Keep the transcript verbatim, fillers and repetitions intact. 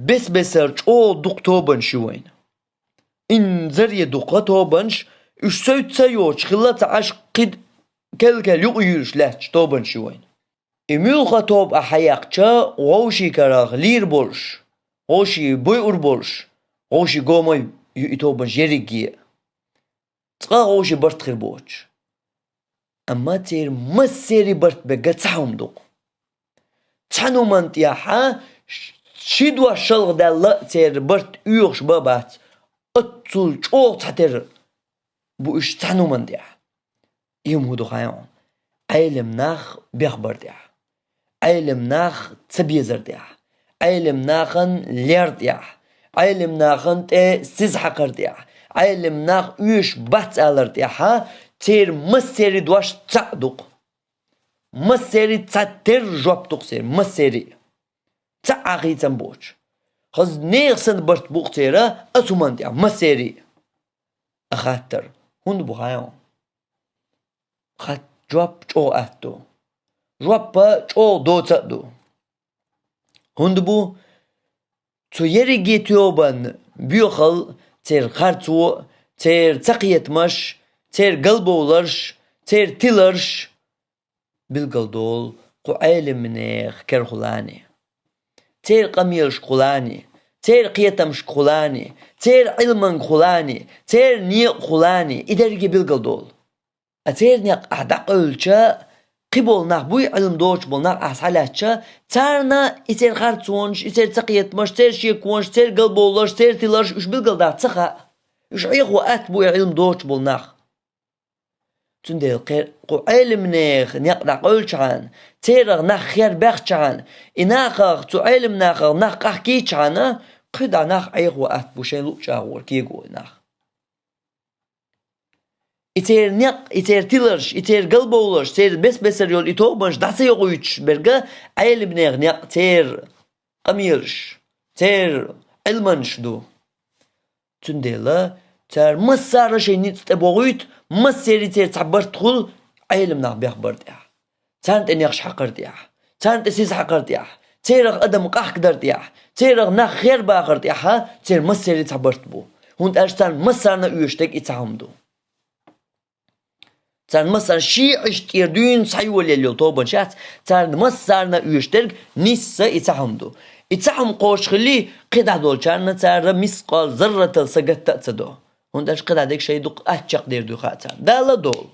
бес-бесара чӀогӀа дукха тобанаш ю вайна. Инзаре дукха тобанаш, уьш севцаш йоцуш хилла ца Ӏаш, кхин кел-кел юкъа юьйлуш лаьтташ тобанаш ю вайна. И муьлхха тоба ахь хьаяьккхича, вовшийн карах лийр болуш, вовшийн бойур болуш, вовшийн гомай ю и тобанаш ерриге а. Цкъа а вовшийн барт хир боцуш. Амма церан массерийн барт берг цхьа хӀума ду-кх. Цхьана хӀуманна тӀехь ши дош шалха даьлла а церан барт оьхуш бан а бац, оццул чӀогӀа цхьатерра бу уьш цхьана хӀуманна тӀехь. И хӀума хӀун ду хаьий хьуна? Ӏелам нах бехбар тӀехь, Ӏелам нах ца безар тӀехь, Ӏелам нахана лер тӀехь, Ӏелам нахана тӀе сиз хьакхар тӀехь, Ӏелам нах оьшуш бац алар тӀехь, церан массерийн дош цхьаъ ду-кх. Массерийн цхьатерра жоп ду-кх церан, массерийн. Цхьа а хийцам боцуш. Хаза нехан санна барт бу-кх церан оцу хӀуманна тӀехь, массерийн. А хаттар хӀунда бу хаьий хьуна? Хатта жоп чӀогӀа атта ду. Жоп чӀогӀа доца а ду. ХӀунда бу? Цу ерриге тобанан боьхалла, церан харцо, церан цакхетамаш, церан галбовларш, церан тиларш билгалдолу кху Ӏелам нехан керахула а, церан къамелашкахула а, церан кхетамашкахула а, церан Ӏилманхула а, церан некъахула а, и дерриге билгалдолу. Ткъа церан некъ ахь дӀакъевлча, кхин болу нах буй, Ӏилма доцуш болу нах ахь схьалаьцча, царна и церан харцонаш, и церан цакхетамаш, церан шеконаш, церан галбовларш, церан тиларш уьш билгалдаккха ца хаьа. Уьш Ӏехо атта бу и Ӏилма доцуш болу нах. Цундела кхе-, кху Ӏелам нехан некъ дӀакъевлчхьана, церах нах хер баьхчхьана, и нахах, цу Ӏелам нахах нах къахкийчхьана, кхидӀа нах Ӏехо атта бу шайн луъучу агӀор кегой нах. И церан некъ, и церан тиларш, и церан галбовларш, церан бес-бесара йолу и тобанаш дӀа ца йохуьйтуш берг Ӏелам нехан некъ, церан къамелаш, церан Ӏилманаш ду. Цундела цара массара а шайн ницкъ тӀебохуьйту, массерийн церан цхьа барт хуьлу Ӏелам нах бехбар тӀехь, царна тӀе некъаш хьакхар тӀехь, царна тӀе сиз хьакхар тӀехь, церах адам къахкадар тӀехь, церах нах хер бахар тӀехь, церан массерийн цхьа барт бу. ХӀунда аьлча царна массарна а оьшуш дерг и цхьа хӀума ду. Царна массарна ши Ӏаш тӀера дуьйна схьайолаелла йолу тобанаш яц, царна массарна а оьшуш дерг нисса и цхьа хӀума ду. И цхьа хӀума кхочуш хилли, кхидӀа долчарна цара мискъал зарратал сагатта а ца до. ХӀунда аьлча кхидӀа дерг шайн дукха аччакх дер дуй хаьа царна. Далла долу.